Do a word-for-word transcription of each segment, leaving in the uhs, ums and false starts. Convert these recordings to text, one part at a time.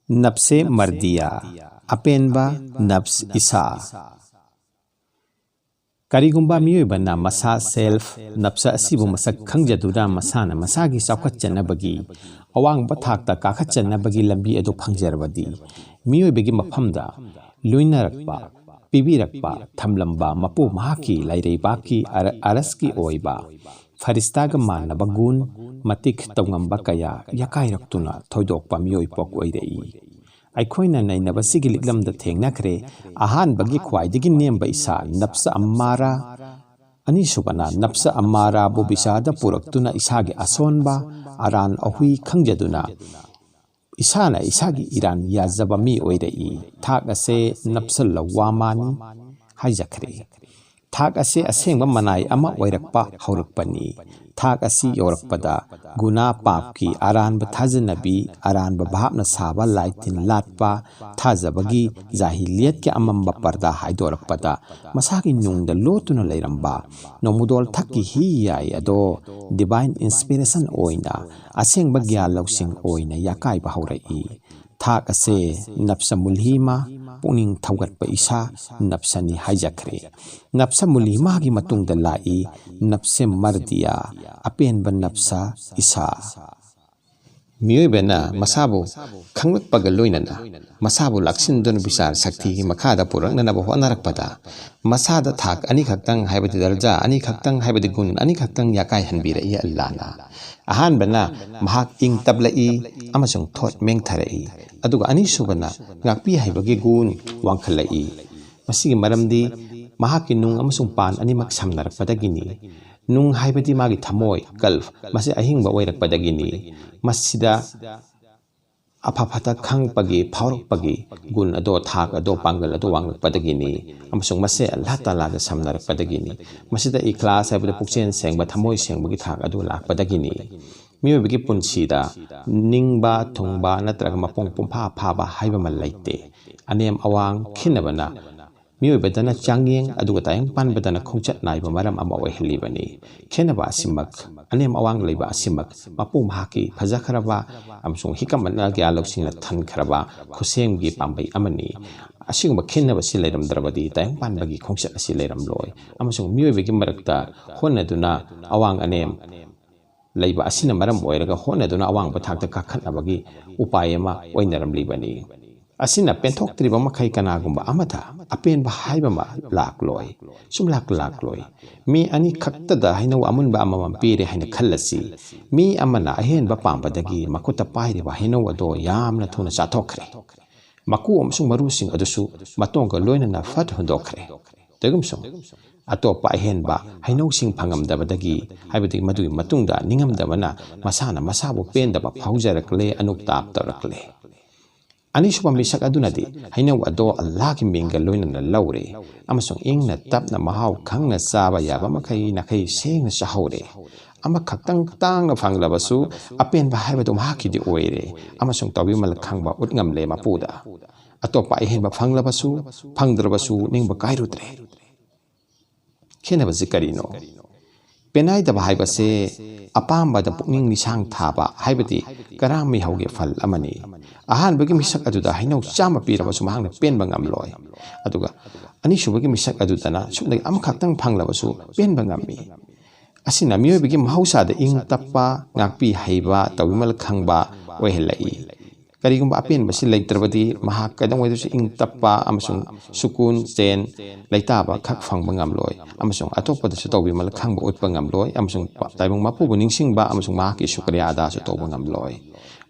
ꯅꯞꯁꯦ ꯃꯔꯗꯤꯌꯥ, ꯑꯄꯦꯟꯕ ꯅꯞꯁ ꯏꯁꯥ꯫ ꯀꯔꯤꯒꯨꯝꯕ ꯃꯤꯑꯣꯏꯕꯅ ꯃꯁꯥ ꯁꯦꯜꯐ, ꯅꯞꯁ ꯑꯁꯤꯕꯨ ꯃꯁꯛ ꯈꯪꯖꯗꯨꯅ ꯃꯁꯥꯅ ꯃꯁꯥꯒꯤ ꯆꯥꯎꯈꯠꯆꯅꯕꯒꯤ, ꯑꯋꯥꯡꯕ ꯊꯥꯛꯇ ꯀꯥꯈꯠꯆꯅꯕꯒꯤ ꯂꯝꯕꯤ ꯑꯗꯨ ꯐꯪꯖꯔꯕꯗꯤ, ꯃꯤꯑꯣꯏꯕꯒꯤ ꯃꯐꯝꯗ ꯂꯣꯏꯅꯔꯛꯄ, ꯄꯤꯕꯤꯔꯛꯄ, ꯊꯝꯂꯝꯕ ꯃꯄꯨ ꯃꯍꯥꯛꯀꯤ ꯂꯩꯔꯩꯕꯥꯛꯀꯤ ꯑꯔ-, ꯑꯔꯁꯀꯤ ꯑꯣꯏꯕ ꯐꯔꯤꯁꯇꯥꯒ ꯃꯥꯟꯅꯕ ꯒꯨꯟ, ꯃꯇꯤꯛ ꯇꯧꯉꯝꯕ ꯀꯌꯥ ꯌꯥꯀꯥꯏꯔꯛꯇꯨꯅ ꯊꯣꯏꯗꯣꯛꯄ ꯃꯤꯑꯣꯏ ꯄꯣꯛ ꯑꯣꯏꯔꯛꯏ꯫ ꯑꯩꯈꯣꯏꯅ ꯅꯩꯅꯕꯁꯤꯒꯤ ꯂꯤꯛꯂꯝꯗ ꯊꯦꯡꯅꯈ꯭ꯔꯦ꯫ ꯑꯍꯥꯟꯕꯒꯤ ꯈ꯭ꯋꯥꯏꯗꯒꯤ ꯅꯦꯝꯕ ꯏꯁꯥ ꯅꯞꯁ ꯑꯝꯃꯥꯔꯥ, ꯑꯅꯤꯁꯨꯕꯅ ꯅꯞꯁ ꯑꯝꯃꯥꯔꯥꯕꯨ ꯕꯤꯁꯥꯗ ꯄꯨꯔꯛꯇꯨꯅ ꯏꯁꯥꯒꯤ ꯑꯁꯣꯟꯕ ꯑꯔꯥꯟ ꯑꯍꯨꯏ ꯈꯪꯖꯗꯨꯅ ꯏꯁꯥꯅ ꯏꯁꯥꯒꯤ ꯏꯔꯥꯟ ꯌꯥꯖꯕ ꯃꯤ ꯑꯣꯏꯔꯛꯏ꯫ ꯊꯥꯛ ꯑꯁꯦ ꯅꯞꯁ ꯂꯧꯋꯥꯃꯥꯅꯤ ꯍꯥꯏꯖꯈ꯭ꯔꯦ꯫ ꯊꯥꯛ ꯑꯁꯤ ꯑꯁꯦꯡꯕ ꯃꯅꯥꯏ ꯑꯃ ꯑꯣꯏꯔꯛꯄ ꯍꯧꯔꯛꯄꯅꯤ꯫ ꯊꯥꯛ ꯑꯁꯤ ꯌꯧꯔꯛꯄꯗ ꯒꯨꯅꯥ ꯄꯥꯞꯀꯤ ꯑꯔꯥꯟꯕ ꯊꯥꯖꯅꯕꯤ, ꯑꯔꯥꯟꯕ ꯚꯥꯞꯅ ꯁꯥꯕ ꯂꯥꯏ ꯇꯤꯟ ꯂꯥꯠꯄ, ꯊꯥꯖꯕꯒꯤ ꯖꯥꯍꯤꯂꯤꯌꯠꯀꯤ ꯑꯃꯝꯕ ꯄꯔꯗꯥ ꯍꯥꯏꯗꯣꯔꯛꯄꯗ ꯃꯁꯥꯒꯤ ꯅꯨꯡꯗ ꯂꯣꯠꯇꯨꯅ ꯂꯩꯔꯝꯕ ꯅꯣꯡꯃꯗꯣꯜ ꯊꯛꯀꯤ ꯍꯤ ꯌꯥꯏ ꯑꯗꯣ ꯗꯤꯚꯥꯏꯟ ꯏꯟꯁꯄꯤꯔꯦꯁꯟ ꯑꯣꯏꯅ, ꯑꯁꯦꯡꯕ ꯒ꯭ꯌꯥꯟ ꯂꯧꯁꯤꯡ ꯑꯣꯏꯅ ꯌꯥꯀꯥꯏꯕ ꯍꯧꯔꯛꯏ꯫ ꯊꯥꯛ ꯑꯁꯦ ꯅꯞꯁ ꯃꯨꯜꯍꯤꯃꯥ, ꯄꯨꯛꯅꯤꯡ ꯊꯧꯒꯠꯄ ꯏꯁꯥ, ꯅꯞꯁꯅꯤ ꯍꯥꯏꯖꯈ꯭ꯔꯦ꯫ ꯅꯞꯁ ꯃꯨꯜꯍꯤꯃꯥꯒꯤ ꯃꯇꯨꯡꯗ ꯂꯥꯛꯏ ꯅꯞꯁꯦ ꯃꯔꯗꯤꯌꯥ, ꯑꯄꯦꯟꯕ ꯅꯞꯁ ꯏꯁꯥ꯫ ꯃꯤꯑꯣꯏꯕꯅ ꯃꯁꯥꯕꯨ ꯈꯪꯂꯛꯄꯒ ꯂꯣꯏꯅꯅ ꯃꯁꯥꯕꯨ ꯂꯥꯛꯁꯤꯟꯗꯨꯅ ꯕꯤꯆꯥꯔ ꯁꯛꯇꯤꯒꯤ ꯃꯈꯥꯗ ꯄꯨꯔꯛꯅꯅꯕ ꯍꯣꯠꯅꯔꯛꯄꯗ ꯃꯁꯥꯗ ꯊꯥꯛ ꯑꯅꯤꯈꯛꯇꯪ ꯍꯥꯏꯕꯗꯤ ꯗꯔꯖꯥ ꯑꯅꯤꯈꯛꯇꯪ ꯍꯥꯏꯕꯗꯤ ꯒꯨꯟ ꯑꯅꯤꯈꯛꯇꯪ ꯌꯥꯀꯥꯏꯍꯟꯕꯤꯔꯛꯏ ꯑꯜꯂꯥꯅ꯫ ꯑꯍꯥꯟꯕꯅ ꯃꯍꯥꯛ ꯏꯪ ꯇꯞꯂꯛꯏ ꯑꯃꯁꯨꯡ ꯊꯣꯠ ꯃꯦꯡꯊꯔꯛꯏ, ꯑꯗꯨꯒ ꯑꯅꯤꯁꯨꯕꯅ ꯉꯥꯛꯄꯤ ꯍꯩꯕꯒꯤ ꯒꯨꯟ ꯋꯥꯡꯈꯠꯂꯛꯏ꯫ ꯃꯁꯤꯒꯤ ꯃꯔꯝꯗꯤ ꯃꯍꯥꯛꯀꯤ ꯅꯨꯡ ꯑꯃꯁꯨꯡ ꯄꯥꯟ ꯑꯅꯤꯃꯛ ꯁꯝꯅꯔꯛꯄꯗꯒꯤꯅꯤ꯫ ꯅꯨꯡ ꯍꯥꯏꯕꯗꯤ ꯃꯥꯒꯤ ꯊꯃꯣꯏ, ꯀꯜꯕ, ꯃꯁꯤ ꯑꯍꯤꯡꯕ ꯑꯣꯏꯔꯛꯄꯗꯒꯤꯅꯤ꯫ ꯃꯁꯤꯗ ꯑꯐ ꯐꯠꯇ ꯈꯪꯉꯛꯄꯒꯤ, ꯐꯥꯎꯔꯛꯄꯒꯤ ꯒꯨꯟ ꯑꯗꯣ, ꯊꯥꯛ ꯑꯗꯣ, ꯄꯥꯡꯒꯜ ꯑꯗꯣ ꯋꯥꯡꯂꯛꯄꯗꯒꯤꯅꯤ꯫ ꯑꯃꯁꯨꯡ ꯃꯁꯦ ꯑꯜꯂꯥꯍ ꯇꯥꯂꯥꯒ ꯁꯝꯅꯔꯛꯄꯗꯒꯤꯅꯤ꯫ ꯃꯁꯤꯗ ꯏꯈ꯭ꯂꯥꯁ ꯍꯥꯏꯕꯗꯤ ꯄꯨꯛꯆꯦꯜ ꯁꯦꯡꯕ, ꯊꯃꯣꯏ ꯁꯦꯡꯕꯒꯤ ꯊꯥꯛ ꯑꯗꯨ ꯂꯥꯛꯄꯗꯒꯤꯅꯤ꯫ ꯃꯤꯑꯣꯏꯕꯒꯤ ꯄꯨꯟꯁꯤꯗ ꯅꯤꯡꯕ, ꯊꯨꯡꯕ ꯅꯠꯇ꯭ꯔꯒ ꯃꯄꯨꯡ ꯄꯨꯡꯐꯥ ꯐꯥꯕ ꯍꯥꯏꯕ ꯑꯃ ꯂꯩꯇꯦ꯫ ꯑꯅꯦꯝ ꯑꯋꯥꯡ ꯈꯦꯠꯅꯕꯅ ꯃꯤꯑꯣꯏꯕꯗꯅ ꯆꯥꯡꯌꯦꯡ, ꯑꯗꯨꯒ ꯇꯥꯏꯕꯪ ꯄꯥꯟꯕꯗꯅ ꯈꯣꯡꯆꯠ ꯅꯥꯏꯕ ꯃꯔꯝ ꯑꯃ ꯑꯣꯏꯍꯜꯂꯤꯕꯅꯤ꯫ ꯈꯦꯠꯅꯕ ꯑꯁꯤꯃꯛ, ꯑꯅꯦꯝ ꯑꯋꯥꯡ ꯂꯩꯕ ꯑꯁꯤꯃꯛ ꯃꯄꯨ ꯃꯍꯥꯛꯀꯤ ꯐꯖꯈ꯭ꯔꯕ ꯑꯃꯁꯨꯡ ꯍꯤꯀꯝ ꯃꯅꯥ ꯀꯌꯥ ꯂꯧꯁꯤꯡꯅ ꯊꯟꯈ꯭ꯔꯕ ꯈꯨꯠꯁꯦꯝꯒꯤ ꯄꯥꯝꯕꯩ ꯑꯃꯅꯤ꯫ ꯑꯁꯤꯒꯨꯝꯕ ꯈꯦꯠꯅꯕꯁꯤ ꯂꯩꯔꯝꯗ꯭ꯔꯕꯗꯤ ꯇꯥꯏꯕꯪ ꯄꯥꯟꯕꯒꯤ ꯈꯣꯡꯆꯠ ꯑꯁꯤ ꯂꯩꯔꯝꯂꯣꯏ, ꯑꯃꯁꯨꯡ ꯃꯤꯑꯣꯏꯕꯒꯤ ꯃꯔꯛꯇ ꯍꯣꯠꯅꯗꯨꯅ ꯑꯋꯥꯡ ꯑꯅꯦꯝ ꯂꯩꯕ ꯑꯁꯤꯅ ꯃꯔꯝ ꯑꯣꯏꯔꯒ ꯍꯣꯠꯅꯗꯨꯅ ꯑꯋꯥꯡꯕ ꯊꯥꯛꯇ ꯀꯥꯈꯠꯅꯕꯒꯤ ꯎꯄꯥꯏ ꯑꯃ ꯑꯣꯏꯅꯔꯝꯂꯤꯕꯅꯤ꯫ ꯑꯁꯤꯅ ꯄꯦꯟꯊꯣꯛꯇ꯭ꯔꯤꯕ ꯃꯈꯩ ꯀꯅꯥꯒꯨꯝꯕ ꯑꯃꯗ ꯑꯄꯦꯟꯕ ꯍꯥꯏꯕ ꯑꯃ ꯂꯥꯛꯂꯣꯏ, ꯁꯨꯝꯂꯥꯛ ꯂꯥꯛꯂꯣꯏ꯫ ꯃꯤ ꯑꯅꯤ ꯈꯛꯇꯗ ꯍꯩꯅꯧ ꯑꯃꯨꯟꯕ ꯑꯃꯃꯝ ꯄꯤꯔꯦ ꯍꯥꯏꯅ ꯈꯜꯂꯁꯤ꯫ ꯃꯤ ꯑꯃꯅ ꯑꯍꯦꯟꯕ ꯄꯥꯝꯕꯗꯒꯤ ꯃꯈꯨꯠꯇ ꯄꯥꯏꯔꯤꯕ ꯍꯩꯅꯧ ꯑꯗꯣ ꯌꯥꯝꯅ ꯊꯨꯅ ꯆꯥꯊꯣꯛꯈ꯭ꯔꯦ꯫ ꯃꯀꯨ ꯑꯃꯁꯨꯡ ꯃꯔꯨꯁꯤꯡ ꯑꯗꯨꯁꯨ ꯃꯇꯣꯡꯒ ꯂꯣꯏꯅꯅ ꯐꯠ ꯍꯨꯟꯗꯣꯛꯈ꯭ꯔꯦ꯫ ꯇꯧꯏꯒꯨꯝꯁꯨꯡ, ꯑꯇꯣꯞꯄ ꯑꯍꯦꯟꯕ ꯍꯩꯅꯧꯁꯤꯡ ꯐꯪꯉꯝꯗꯕꯗꯒꯤ, ꯍꯥꯏꯕꯗꯤ ꯃꯗꯨꯒꯤ ꯃꯇꯨꯡꯗ ꯅꯤꯡꯉꯝꯗꯕꯅ ꯃꯁꯥꯅ ꯃꯁꯥꯕꯨ ꯄꯦꯟꯗꯕ ꯐꯥꯎꯖꯔꯛꯂꯦ, ꯑꯅꯨꯛꯇꯥꯞ ꯇꯧꯔꯛꯂꯦ꯫ ꯑꯅꯤꯁꯨꯕ ꯃꯤꯁꯛ ꯑꯗꯨꯅꯗꯤ ꯍꯩꯅꯧ ꯑꯗꯣ ꯑꯜꯂꯥꯍꯒꯤ ꯃꯤꯡꯒ ꯂꯣꯏꯅꯅ ꯂꯧꯔꯦ ꯑꯃꯁꯨꯡ ꯏꯪꯅ ꯇꯞꯅ ꯃꯍꯥꯎ ꯈꯪꯅ ꯆꯥꯕ ꯌꯥꯕ ꯃꯈꯩ ꯅꯥꯈꯩ ꯁꯦꯡꯅ ꯆꯥꯍꯧꯔꯦ꯫ ꯑꯃꯈꯛꯇꯪ ꯇꯥꯡꯅ ꯐꯪꯂꯕꯁꯨ ꯑꯄꯦꯟꯕ ꯍꯥꯏꯕꯗꯨ ꯃꯍꯥꯛꯀꯤꯗꯤ ꯑꯣꯏꯔꯦ ꯑꯃꯁꯨꯡ ꯇꯧꯕꯤꯃꯜ ꯈꯪꯕ ꯎꯠꯉꯝꯂꯦ ꯃꯄꯨꯗ꯫ ꯑꯇꯣꯞꯄ ꯑꯍꯦꯟꯕ ꯐꯪꯂꯕꯁꯨ ꯐꯪꯗ꯭ꯔꯕꯁꯨ ꯅꯤꯡꯕ ꯀꯥꯏꯔꯨꯗ꯭ꯔꯦ꯫ ꯈꯦꯠꯅꯕꯁꯤ ꯀꯔꯤꯅꯣ? ꯄꯦꯟꯅꯥꯏꯗꯕ ꯍꯥꯏꯕꯁꯦ ꯑꯄꯥꯝꯕꯗ ꯄꯨꯛꯅꯤꯡ ꯂꯤꯁꯥꯡ ꯊꯥꯕ, ꯍꯥꯏꯕꯗꯤ ꯀꯔꯥꯝ ꯃꯤꯍꯧꯒꯤ ꯐꯜ ꯑꯃꯅꯤ꯫ ꯑꯍꯥꯟꯕꯒꯤ ꯃꯤꯁꯛ ꯑꯗꯨꯗ ꯍꯩꯅꯧ ꯆꯥꯝꯃ ꯄꯤꯔꯕꯁꯨ ꯃꯍꯥꯛꯅ ꯄꯦꯟꯕ ꯉꯝꯂꯣꯏ꯫ ꯑꯗꯨꯒ ꯑꯅꯤꯁꯨꯕꯒꯤ ꯃꯤꯁꯛ ꯑꯗꯨꯗꯅ ꯁꯨꯞꯅꯒꯤ ꯑꯃꯈꯛꯇꯪ ꯐꯪꯂꯕꯁꯨ ꯄꯦꯟꯕ ꯉꯝꯃꯤ꯫ ꯑꯁꯤꯅ ꯃꯤꯑꯣꯏꯕꯒꯤ ꯃꯍꯧꯁꯥꯗ ꯏꯪ ꯇꯞꯄ, ꯉꯥꯛꯄꯤ ꯍꯩꯕ, ꯇꯧꯕꯤꯃꯜ ꯈꯪꯕ ꯑꯣꯏꯍꯜꯂꯛꯏ꯫ ꯀꯔꯤꯒꯨꯝꯕ ꯑꯄꯦꯟꯕꯁꯤ ꯂꯩꯇ꯭ꯔꯕꯗꯤ ꯃꯍꯥꯛ ꯀꯩꯗꯧꯉꯩꯗꯁꯨ ꯏꯪ ꯇꯞꯄ ꯑꯃꯁꯨꯡ ꯁꯨꯀꯨꯟ ꯆꯦꯟ ꯂꯩꯇꯥꯕ ꯈꯛ ꯐꯪꯕ ꯉꯝꯂꯣꯏ, ꯑꯃꯁꯨꯡ ꯑꯇꯣꯞꯄꯗꯁꯨ ꯇꯧꯕꯤꯃꯜ ꯈꯪꯕ ꯎꯠꯄ ꯉꯝꯂꯣꯏ, ꯑꯃꯁꯨꯡ ꯇꯥꯏꯕꯪ ꯃꯄꯨꯕꯨ ꯅꯤꯡꯁꯤꯡꯕ ꯑꯃꯁꯨꯡ ꯃꯍꯥꯛꯀꯤ ꯁꯨꯀ꯭ꯔꯤꯌꯥ ꯑꯗꯥꯁꯨ ꯇꯧꯕ ꯉꯝꯂꯣꯏ꯫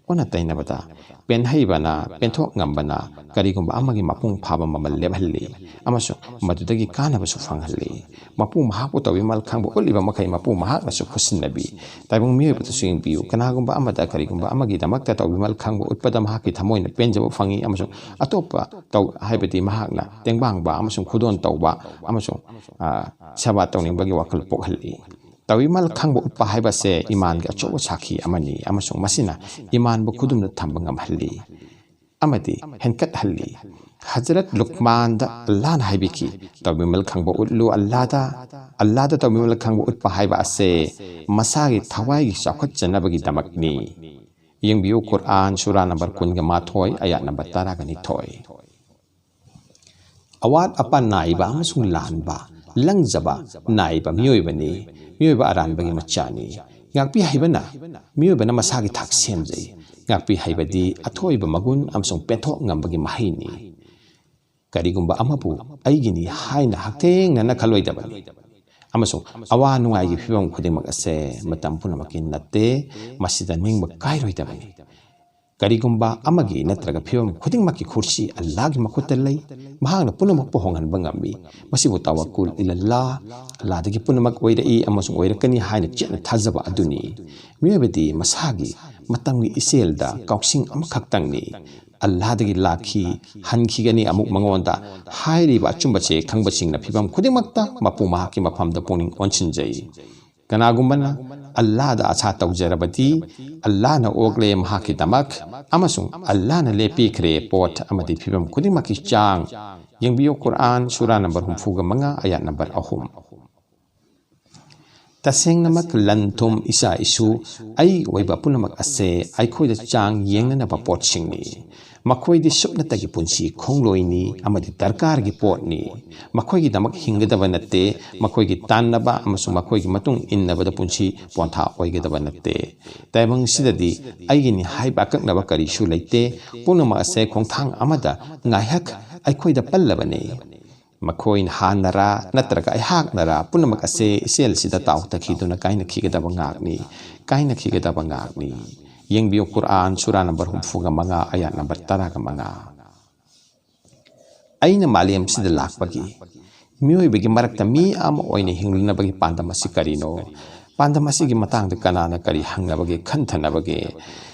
ꯑꯣꯟꯅ ꯇꯩꯅꯕꯗ, ꯄꯦꯟꯍꯩꯕꯅ, ꯄꯦꯟꯊꯣꯛ ꯉꯝꯕꯅ ꯀꯔꯤꯒꯨꯝꯕ ꯑꯃꯒꯤ ꯃꯄꯨꯡ ꯐꯥꯕ ꯃꯃꯜ ꯂꯦꯞꯍꯜꯂꯤ, ꯑꯃꯁꯨꯡ ꯃꯗꯨꯗꯒꯤ ꯀꯥꯟꯅꯕꯁꯨ ꯐꯪꯍꯜꯂꯤ꯫ ꯃꯄꯨ ꯃꯍꯥꯛꯄꯨ ꯇꯧꯕꯤꯃꯜ ꯈꯪꯕ ꯎꯠꯂꯤꯕ ꯃꯈꯩ ꯃꯄꯨ ꯃꯍꯥꯛꯅꯁꯨ ꯈꯨꯠꯁꯤꯟꯅꯕꯤ꯫ ꯇꯥꯏꯕꯪ ꯃꯤꯑꯣꯏꯕꯗꯁꯨ ꯌꯦꯡꯕꯤꯌꯨ, ꯀꯅꯥꯒꯨꯝꯕ ꯑꯃꯗ ꯀꯔꯤꯒꯨꯝꯕ ꯑꯃꯒꯤꯗꯃꯛꯇ ꯇꯧꯕꯤꯃꯜ ꯈꯪꯕ ꯎꯠꯄꯗ ꯃꯍꯥꯛꯀꯤ ꯊꯃꯣꯏꯅ ꯄꯦꯟꯖꯕ ꯐꯪꯏ, ꯑꯃꯁꯨꯡ ꯑꯇꯣꯞꯄ ꯇꯧ-, ꯍꯥꯏꯕꯗꯤ ꯃꯍꯥꯛꯅ ꯇꯦꯡꯕꯥꯡꯕ ꯑꯃꯁꯨꯡ ꯈꯨꯗꯣꯜ ꯇꯧꯕ ꯑꯃꯁꯨꯡ, ꯑ, ꯁꯦꯕꯥ ꯇꯧꯅꯤꯡꯕꯒꯤ ꯋꯥꯈꯜ ꯄꯣꯛꯍꯜꯂꯤ꯫ ꯇꯧꯕꯤꯃꯜ ꯈꯪꯕ ꯎꯠꯄ ꯍꯥꯏꯕꯁꯦ ꯏꯃꯥꯟꯒꯤ ꯑꯆꯧꯕ ꯁꯥꯈꯤ ꯑꯃꯅꯤ, ꯑꯃꯁꯨꯡ ꯃꯁꯤꯅ ꯏꯃꯥꯟꯕꯨ ꯈꯨꯗꯨꯝꯅ ꯊꯝꯕ ꯉꯝꯍꯜꯂꯤ꯫ ꯑꯃꯗꯤ ꯍꯦꯟꯀꯠꯍꯜꯂꯤ꯫ ꯍꯖꯔꯠ ꯂꯨꯛꯃꯥꯟꯗ ꯑꯜꯂꯥꯍꯅ ꯍꯥꯏꯕꯤꯈꯤ, "ꯇꯧꯕꯤꯃꯜ ꯈꯪꯕ ꯎꯠꯂꯨ ꯑꯜꯂꯥꯍꯗ꯫ ꯑꯜꯂꯥꯍꯗ ꯇꯧꯕꯤꯃꯜ ꯈꯪꯕ ꯎꯠꯄ ꯍꯥꯏꯕ ꯑꯁꯦ ꯃꯁꯥꯒꯤ ꯊꯋꯥꯏꯒꯤ ꯆꯥꯎꯈꯠꯆꯅꯕꯒꯤꯗꯃꯛꯅꯤ"꯫ ꯌꯦꯡꯕꯤꯌꯨ, ꯀꯨꯔꯑꯥꯟ, ꯁꯨꯔꯥ ꯅꯝꯕꯔ ꯀꯨꯟꯒ ꯃꯥꯊꯣꯏ, ꯑꯌꯥꯠ ꯅꯝꯕꯔ ꯇꯔꯥꯒ ꯅꯤꯊꯣꯏ꯫ ꯑꯋꯥꯠ ꯑꯄꯥ ꯅꯥꯏꯕ ꯑꯃꯁꯨꯡ ꯂꯥꯟꯕ, ꯂꯪꯖꯕ, ꯅꯥꯏꯕ ꯃꯤꯑꯣꯏꯕꯅꯤ꯫ ꯃꯤꯑꯣꯏꯕ ꯑꯔꯥꯟꯕꯒꯤ ꯃꯆꯥꯅꯤ꯫ ꯉꯥꯛꯄꯤ ꯍꯩꯕꯅ ꯃꯤꯑꯣꯏꯕꯅ ꯃꯁꯥꯒꯤ ꯊꯥꯛ ꯁꯦꯝꯖꯩ꯫ ꯉꯥꯛꯄꯤ ꯍꯩꯕꯗꯤ ꯑꯊꯣꯏꯕ ꯃꯒꯨꯟ ꯑꯃꯁꯨꯡ ꯄꯦꯟꯊꯣꯛ ꯉꯝꯕꯒꯤ ꯃꯍꯩꯅꯤ꯫ ꯀꯔꯤꯒꯨꯝꯕ ꯑꯃꯕꯨ ꯑꯩꯒꯤꯅꯤ ꯍꯥꯏꯅ ꯍꯛꯊꯦꯡꯅꯅ ꯈꯜꯂꯣꯏꯗꯕꯅꯤ꯫ ꯑꯃꯁꯨꯡ ꯑꯋꯥ ꯅꯨꯡꯉꯥꯏꯒꯤ ꯐꯤꯕꯝ ꯈꯨꯗꯤꯡꯃꯛ ꯑꯁꯦ ꯃꯇꯝ ꯄꯨꯝꯅꯃꯛꯀꯤ ꯅꯠꯇꯦ, ꯃꯁꯤꯗ ꯅꯤꯡꯕ ꯀꯥꯏꯔꯣꯏꯗꯕꯅꯤ꯫ ꯀꯔꯤꯒꯨꯝꯕ ꯑꯃꯒꯤ ꯅꯠꯇ꯭ꯔꯒ ꯐꯤꯕꯝ ꯈꯨꯗꯤꯡꯃꯛꯀꯤ ꯈꯨꯠꯁꯤ ꯑꯜꯂꯥꯍꯒꯤ ꯃꯈꯨꯠꯇ ꯂꯩ꯫ ꯃꯍꯥꯛꯅ ꯄꯨꯝꯅꯃꯛꯄꯨ ꯍꯣꯡꯍꯟꯕ ꯉꯝꯃꯤ꯫ ꯃꯁꯤꯕꯨ ꯇꯋꯛꯀꯨꯜ ꯏꯂꯜꯂꯥꯍ, ꯑꯜꯂꯥꯍꯗꯒꯤ ꯄꯨꯝꯅꯃꯛ ꯑꯣꯏꯔꯛꯏ ꯑꯃꯁꯨꯡ ꯑꯣꯏꯔꯛꯀꯅꯤ ꯍꯥꯏꯅ ꯆꯦꯠꯅ ꯊꯥꯖꯕ ꯑꯗꯨꯅꯤ꯫ ꯃꯤꯑꯣꯏꯕꯗꯤ ꯃꯁꯥꯒꯤ ꯃꯇꯝꯒꯤ ꯏꯆꯦꯜꯗ ꯀꯥꯎꯁꯤꯡ ꯑꯃꯈꯛꯇꯪꯅꯤ꯫ ꯑꯜꯂꯥꯍꯗꯒꯤ ꯂꯥꯛꯈꯤ, ꯍꯟꯈꯤꯒꯅꯤ ꯑꯃꯨꯛ ꯃꯉꯣꯟꯗ꯫ ꯍꯥꯏꯔꯤꯕ ꯑꯆꯨꯝꯕꯁꯦ ꯈꯪꯕꯁꯤꯡꯅ ꯐꯤꯕꯝ ꯈꯨꯗꯤꯡꯃꯛꯇ ꯃꯄꯨ ꯃꯍꯥꯛꯀꯤ ꯃꯐꯝꯗ ꯄꯨꯛꯅꯤꯡ ꯑꯣꯟꯁꯤꯟꯖꯩ꯫ ꯀꯅꯥꯒꯨꯝꯕꯅ ꯑꯜꯂꯥꯍꯗ ꯑꯁꯥ ꯇꯧꯖꯔꯕꯗꯤ, ꯑꯜꯂꯥꯍꯅ ꯑꯣꯛꯂꯦ ꯃꯍꯥꯛꯀꯤꯗꯃꯛ, ꯑꯃꯁꯨꯡ ꯑꯜꯂꯥꯍꯅ ꯂꯦꯞꯄꯤꯈ꯭ꯔꯦ ꯄꯣꯠ ꯑꯃꯗꯤ ꯐꯤꯕꯝ ꯈꯨꯗꯤꯡꯃꯛꯀꯤ ꯆꯥꯡ꯫ ꯌꯦꯡꯕꯤꯌꯨ, ꯀꯨꯔꯑꯥꯟ, ꯁꯨꯔꯥ ꯅꯝꯕꯔ ꯍꯨꯝꯐꯨꯒ ꯃꯉꯥ, ꯑꯌꯥꯠ ꯅꯝꯕꯔ ꯑꯍꯨꯝ꯫ ꯇꯁꯦꯡꯅꯃꯛ, ꯂꯟ ꯊꯨꯝ, ꯏꯆꯥ ꯏꯁꯨ, ꯑꯩ ꯑꯣꯏꯕ ꯄꯨꯝꯅꯃꯛ ꯑꯁꯦ ꯑꯩꯈꯣꯏꯗ ꯆꯥꯡ ꯌꯦꯡꯅꯅꯕ ꯄꯣꯠꯁꯤꯡꯅꯤ꯫ ꯃꯈꯣꯏꯗꯤ ꯁꯨꯞꯅꯇꯒꯤ ꯄꯨꯟꯁꯤ ꯈꯣꯡꯂꯣꯏꯅꯤ ꯑꯃꯗꯤ ꯗꯔꯀꯥꯔꯒꯤ ꯄꯣꯠꯅꯤ꯫ ꯃꯈꯣꯏꯒꯤꯗꯃꯛ ꯍꯤꯡꯒꯗꯕ ꯅꯠꯇꯦ, ꯃꯈꯣꯏꯒꯤ ꯇꯥꯟꯅꯕ ꯑꯃꯁꯨꯡ ꯃꯈꯣꯏꯒꯤ ꯃꯇꯨꯡ ꯏꯟꯅꯕꯗ ꯄꯨꯟꯁꯤ ꯄꯣꯟꯊꯥ ꯑꯣꯏꯒꯗꯕ ꯅꯠꯇꯦ꯫ ꯇꯥꯏꯕꯪꯁꯤꯗꯗꯤ ꯑꯩꯒꯤꯅꯤ ꯍꯥꯏꯕ ꯑꯀꯛꯅꯕ ꯀꯔꯤꯁꯨ ꯂꯩꯇꯦ꯫ ꯄꯨꯝꯅꯃꯛ ꯑꯁꯦ ꯈꯣꯡꯊꯥꯡ ꯑꯃꯗ ꯉꯥꯏꯍꯥꯛ ꯑꯩꯈꯣꯏꯗ ꯄꯜꯂꯕꯅꯤ꯫ ꯃꯈꯣꯏꯅ ꯍꯥꯟꯅꯔꯥ ꯅꯠꯇ꯭ꯔꯒ ꯑꯩꯍꯥꯛꯅꯔꯥ, ꯄꯨꯝꯅꯃꯛ ꯑꯁꯦ ꯏꯆꯦꯜꯁꯤꯗ ꯇꯥꯎꯊꯈꯤꯗꯨꯅ ꯀꯥꯏꯅꯈꯤꯒꯗꯕ ꯉꯥꯛꯅꯤ, ꯀꯥꯏꯅꯈꯤꯒꯗꯕ ꯉꯥꯛꯅꯤ꯫ ꯌꯦꯡꯕꯤꯌꯨ, ꯀꯨꯔꯑꯥꯟ, ꯁꯨꯔꯥ ꯅꯝꯕꯔ ꯍꯨꯝꯐꯨꯒ ꯃꯉꯥ, ꯑꯌꯥꯠ ꯅꯝꯕꯔ ꯇꯔꯥꯒ ꯃꯉꯥ꯫ ꯑꯩꯅ ꯃꯥꯂꯦꯝꯁꯤꯗ ꯂꯥꯛꯄꯒꯤ, ꯃꯤꯑꯣꯏꯕꯒꯤ ꯃꯔꯛꯇ ꯃꯤ ꯑꯃ ꯑꯣꯏꯅ ꯍꯤꯡꯂꯨꯅꯕꯒꯤ ꯄꯥꯟꯗꯝ ꯑꯁꯤ ꯀꯔꯤꯅꯣ? ꯄꯥꯟꯗꯝ ꯑꯁꯤꯒꯤ ꯃꯇꯥꯡꯗ ꯀꯅꯥꯅ ꯀꯔꯤ ꯍꯪꯅꯕꯒꯦ, ꯈꯟꯊꯅꯕꯒꯦ?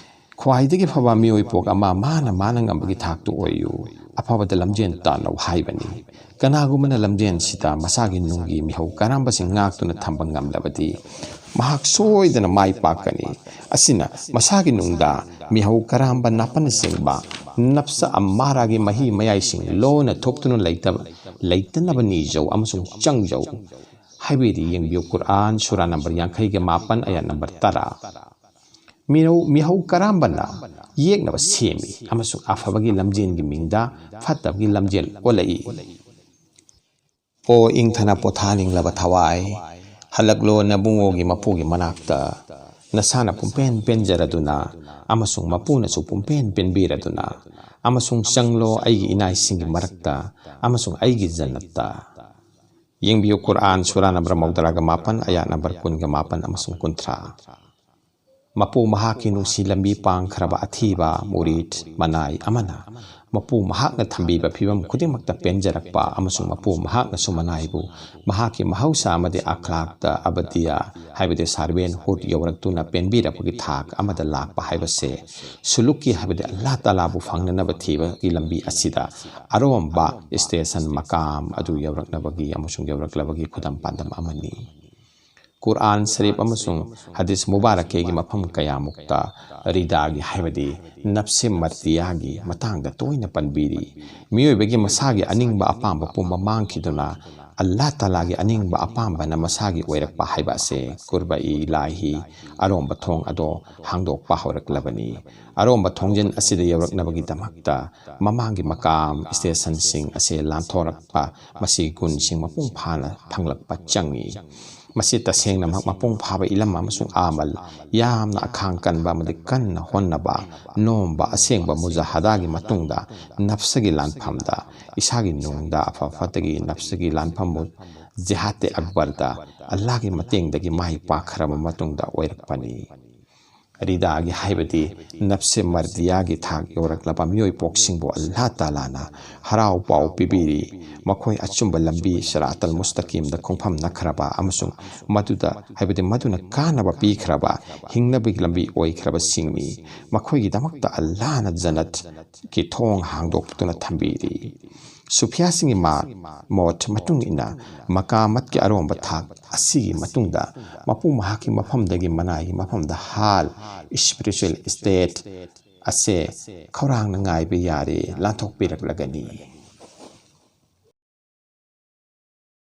ꯈ꯭ꯋꯥꯏꯗꯒꯤ ꯐꯕ ꯃꯤꯑꯣꯏ ꯄꯣꯛ ꯑꯃ ꯃꯥꯅ ꯃꯥꯅ ꯉꯝꯕꯒꯤ ꯊꯥꯛꯇ ꯑꯣꯏꯌꯨ, ꯑꯐꯕꯗ ꯂꯝꯖꯦꯟ ꯇꯥꯟꯅꯧ ꯍꯥꯏꯕꯅꯤ꯫ ꯀꯅꯥꯒꯨꯝꯕꯅ ꯂꯝꯖꯦꯟꯁꯤꯗ ꯃꯁꯥꯒꯤ ꯅꯨꯡꯒꯤ ꯃꯤꯍꯧ ꯀꯔꯝꯕꯁꯤꯡ ꯉꯥꯛꯇꯨꯅ ꯊꯝꯕ ꯉꯝꯂꯕꯗꯤ, ꯃꯍꯥꯛ ꯁꯣꯏꯗꯅ ꯃꯥꯏ ꯄꯥꯛꯀꯅꯤ꯫ ꯑꯁꯤꯅ ꯃꯁꯥꯒꯤ ꯅꯨꯡꯗ ꯃꯤꯍꯧ ꯀꯔꯝꯕ ꯅꯥꯄꯟꯅꯆꯤꯡꯕ ꯅꯞꯁ ꯑꯝꯃꯥꯔꯥꯒꯤ ꯃꯍꯤ ꯃꯌꯥꯏꯁꯤꯡ ꯂꯣꯟꯅ ꯊꯣꯛꯇꯨꯅ ꯂꯩꯇꯕ, ꯂꯩꯇꯅꯕ ꯅꯤꯖꯧ ꯑꯃꯁꯨꯡ ꯆꯪꯖꯧ꯫ ꯍꯥꯏꯕꯗꯤ ꯌꯦꯡꯕꯤꯌꯨ, ꯀꯨꯔꯑꯥꯟ ꯁꯨꯔꯥ ꯅꯝꯕꯔ ꯌꯥꯡꯈꯩꯒ ꯃꯥꯄꯟ, ꯑꯌꯥꯠ ꯅꯝꯕꯔ ꯇꯔꯥ꯫ ꯃꯤꯔꯧ-, ꯃꯤꯍꯧ ꯀꯔꯝꯕꯅ ꯌꯦꯛꯅꯕ ꯁꯦꯝꯃꯤ ꯑꯃꯁꯨꯡ ꯑꯐꯕꯒꯤ ꯂꯝꯖꯦꯜꯒꯤ ꯃꯤꯡꯗ ꯐꯠꯇꯕꯒꯤ ꯂꯝꯖꯦꯜ ꯑꯣꯜꯂꯛꯏ? ꯑꯣ ꯏꯪꯊꯅ ꯄꯣꯊꯥꯅꯤꯡꯂꯕ ꯊꯋꯥꯏ, ꯍꯜꯂꯛꯂꯣ ꯅꯕꯨꯡꯉꯣꯒꯤ ꯃꯄꯨꯒꯤ ꯃꯅꯥꯛꯇ, ꯅꯁꯥꯅ ꯄꯨꯝꯄꯦꯟ ꯄꯦꯟꯖꯔꯗꯨꯅ ꯑꯃꯁꯨꯡ ꯃꯄꯨꯅꯁꯨ ꯄꯨꯝꯄꯦꯟ ꯄꯦꯟꯕꯤꯔꯗꯨꯅ, ꯑꯃꯁꯨꯡ ꯆꯪꯂꯣ ꯑꯩꯒꯤ ꯏꯅꯥꯏꯁꯤꯡꯒꯤ ꯃꯔꯛꯇ ꯑꯃꯁꯨꯡ ꯑꯩꯒꯤ ꯖꯟꯅꯠꯇ꯫ ꯌꯦꯡꯕꯤꯌꯨ, ꯀꯨꯔꯑꯥꯟ ꯁꯨꯔꯥ ꯅꯝꯕꯔ ꯃꯧꯗ꯭ꯔꯥꯒ ꯃꯥꯄꯟ, ꯑꯌꯥꯠ ꯅꯝꯕꯔ ꯀꯨꯟꯒ ꯃꯥꯄꯟ ꯑꯃꯁꯨꯡ ꯀꯨꯟꯊ꯭ꯔꯥ꯫ ꯃꯄꯨ ꯃꯍꯥꯛꯀꯤ ꯅꯨꯡꯁꯤ ꯂꯝꯕꯤ ꯄꯥꯡꯈ꯭ꯔꯕ ꯑꯊꯤꯕ ꯃꯨꯔꯤꯗ, ꯃꯅꯥꯏ ꯑꯃꯅ ꯃꯄꯨ ꯃꯍꯥꯛꯅ ꯊꯝꯕꯤꯕ ꯐꯤꯚꯝ ꯈꯨꯗꯤꯡꯃꯛꯇ ꯄꯦꯟꯖꯔꯛꯄ ꯑꯃꯁꯨꯡ ꯃꯄꯨ ꯃꯍꯥꯛꯅꯁꯨ ꯃꯅꯥꯏꯕꯨ ꯃꯍꯥꯛꯀꯤ ꯃꯍꯧꯁꯥ ꯑꯃꯗꯤ ꯑꯈ꯭ꯂꯥꯛꯇ ꯑꯕꯗꯤꯌꯥ, ꯍꯥꯏꯕꯗꯤ ꯁꯥꯔꯕꯦꯟꯍꯨꯗ ꯌꯧꯔꯛꯇꯨꯅ ꯄꯦꯟꯕꯤꯔꯛꯄꯒꯤ ꯊꯥꯛ ꯑꯃꯗ ꯂꯥꯛꯄ ꯍꯥꯏꯕꯁꯦ ꯁꯨꯂꯨꯛꯀꯤ, ꯍꯥꯏꯕꯗꯤ ꯑꯜꯂꯥꯍ ꯇꯥꯂꯥꯕꯨ ꯐꯪꯅꯅꯕ ꯊꯤꯕꯒꯤ ꯂꯝꯕꯤ ꯑꯁꯤꯗ ꯑꯔꯣꯝꯕ ꯁ꯭ꯇꯦꯁꯟ, ꯃꯀꯥꯝ ꯑꯗꯨ ꯌꯧꯔꯛꯅꯕꯒꯤ ꯑꯃꯁꯨꯡ ꯌꯧꯔꯛꯂꯕꯒꯤ ꯈꯨꯗꯝ ꯄꯥꯟꯗꯝ ꯑꯃꯅꯤ꯫ ꯀꯨꯔꯑꯥꯟ ꯁꯔꯤꯐ ꯑꯃꯁꯨꯡ ꯍꯗꯤꯁ ꯃꯨꯕꯥꯔꯛꯀꯤꯒꯤ ꯃꯐꯝ ꯀꯌꯥꯃꯨꯛꯇ ꯔꯤꯗꯥꯒꯤ, ꯍꯥꯏꯕꯗꯤ ꯅꯞꯁꯦ ꯃꯔꯗꯤꯌꯥꯒꯤ ꯃꯇꯥꯡꯗ ꯇꯣꯏꯅ ꯄꯟꯕꯤꯔꯤ꯫ ꯃꯤꯑꯣꯏꯕꯒꯤ ꯃꯁꯥꯒꯤ ꯑꯅꯤꯡꯕ ꯑꯄꯥꯝꯕ ꯄꯨꯝꯕ ꯃꯥꯡꯈꯤꯗꯨꯅ, ꯑꯜꯂꯥꯍ ꯇꯥꯂꯥꯒꯤ ꯑꯅꯤꯡꯕ ꯑꯄꯥꯝꯕꯅ ꯃꯁꯥꯒꯤ ꯑꯣꯏꯔꯛꯄ ꯍꯥꯏꯕ ꯑꯁꯦ ꯀꯨꯔꯕ ꯏꯂꯥꯍꯤ, ꯑꯔꯣꯝꯕ ꯊꯣꯡ ꯑꯗꯣ ꯍꯥꯡꯗꯣꯛꯄ ꯍꯧꯔꯛꯂꯕꯅꯤ꯫ ꯑꯔꯣꯝꯕ ꯊꯣꯡꯖꯤꯟ ꯑꯁꯤꯗ ꯌꯧꯔꯛꯅꯕꯒꯤꯗꯃꯛꯇ ꯃꯃꯥꯡꯒꯤ ꯃꯀꯥꯝ ꯁ꯭ꯇꯦꯁꯟꯁꯤꯡ ꯑꯁꯤ ꯂꯥꯟꯊꯣꯔꯛꯄ, ꯃꯁꯤ ꯒꯨꯟꯁꯤꯡ ꯃꯄꯨꯡ ꯐꯥꯅ ꯐꯪꯂꯛꯄ ꯆꯪꯏ꯫ ꯃꯁꯤ ꯇꯁꯦꯡꯅꯃꯛ ꯃꯄꯨꯡ ꯐꯥꯕ ꯏꯂꯝ ꯑꯃꯁꯨꯡ ꯑꯃꯜ, ꯌꯥꯝꯅ ꯑꯈꯥꯡ ꯀꯟꯕ ꯑꯃꯗꯤ ꯀꯟꯅ ꯍꯣꯠꯅꯕ, ꯅꯣꯝꯕ, ꯑꯁꯦꯡꯕ ꯃꯨꯖꯥꯍꯗꯥꯒꯤ ꯃꯇꯨꯡꯗ ꯅꯞꯁꯒꯤ ꯂꯥꯟꯐꯝꯗ, ꯏꯁꯥꯒꯤ ꯅꯨꯡꯗ ꯑꯐ ꯐꯠꯇꯒꯤ ꯅꯞꯁꯒꯤ ꯂꯥꯟꯐꯝꯕꯨ ꯖꯤꯍꯥꯗꯦ ꯑꯛꯕꯔꯗ ꯑꯜꯂꯥꯍꯒꯤ ꯃꯇꯦꯡꯗꯒꯤ ꯃꯥꯏ ꯄꯥꯛꯈ꯭ꯔꯕ ꯃꯇꯨꯡꯗ ꯑꯣꯏꯔꯛꯄꯅꯤ꯫ ꯔꯤꯗꯥꯒꯤ, ꯍꯥꯏꯕꯗꯤ ꯅꯞꯁꯦ ꯃꯔꯗꯤꯌꯥꯒꯤ ꯊꯥꯛ ꯌꯧꯔꯛꯂꯕ ꯃꯤꯑꯣꯏ ꯄꯣꯛꯁꯤꯡꯕꯨ ꯑꯜꯂꯥꯍ ꯇꯥꯂꯥꯅ ꯍꯔꯥꯎ ꯄꯥꯎ ꯄꯤꯕꯤꯔꯤ꯫ ꯃꯈꯣꯏ ꯑꯆꯨꯝꯕ ꯂꯝꯕꯤ ꯁꯤꯔꯥꯇꯜ ꯃꯨꯁꯇꯀꯤꯝꯗ ꯈꯣꯡꯐꯝ ꯅꯛꯈ꯭ꯔꯕ ꯑꯃꯁꯨꯡ ꯃꯗꯨꯗ, ꯍꯥꯏꯕꯗꯤ ꯃꯗꯨꯅ ꯀꯥꯟꯅꯕ ꯄꯤꯈ꯭ꯔꯕ ꯍꯤꯡꯅꯕꯒꯤ ꯂꯝꯕꯤ ꯑꯣꯏꯈ꯭ꯔꯕꯁꯤꯡꯅꯤ꯫ ꯃꯈꯣꯏꯒꯤꯗꯃꯛꯇ ꯑꯜꯂꯥꯍꯅ ꯖꯟꯅꯠꯀꯤ ꯊꯣꯡ ꯍꯥꯡꯗꯣꯛꯇꯨꯅ ꯊꯝꯕꯤꯔꯤ꯫ ꯁꯨꯐꯤꯌꯥꯁꯤꯡꯒꯤ ꯃꯥ-, ꯃꯣꯠ ꯃꯇꯨꯡ ꯏꯟꯅ, ꯃꯀꯥꯃꯠꯀꯤ ꯑꯔꯣꯝꯕ ꯊꯥꯛ ꯑꯁꯤꯒꯤ ꯃꯇꯨꯡꯗ ꯃꯄꯨ ꯃꯍꯥꯛꯀꯤ ꯃꯐꯝꯗꯒꯤ ꯃꯅꯥꯏꯒꯤ ꯃꯐꯝꯗ ꯍꯥꯜ, spiritual state, ꯑꯁꯦ ꯈꯧꯔꯥꯡꯅ ꯉꯥꯏꯕ ꯌꯥꯔꯦ, ꯂꯥꯟꯊꯣꯛꯄꯤꯔꯛꯂꯒꯅꯤ꯫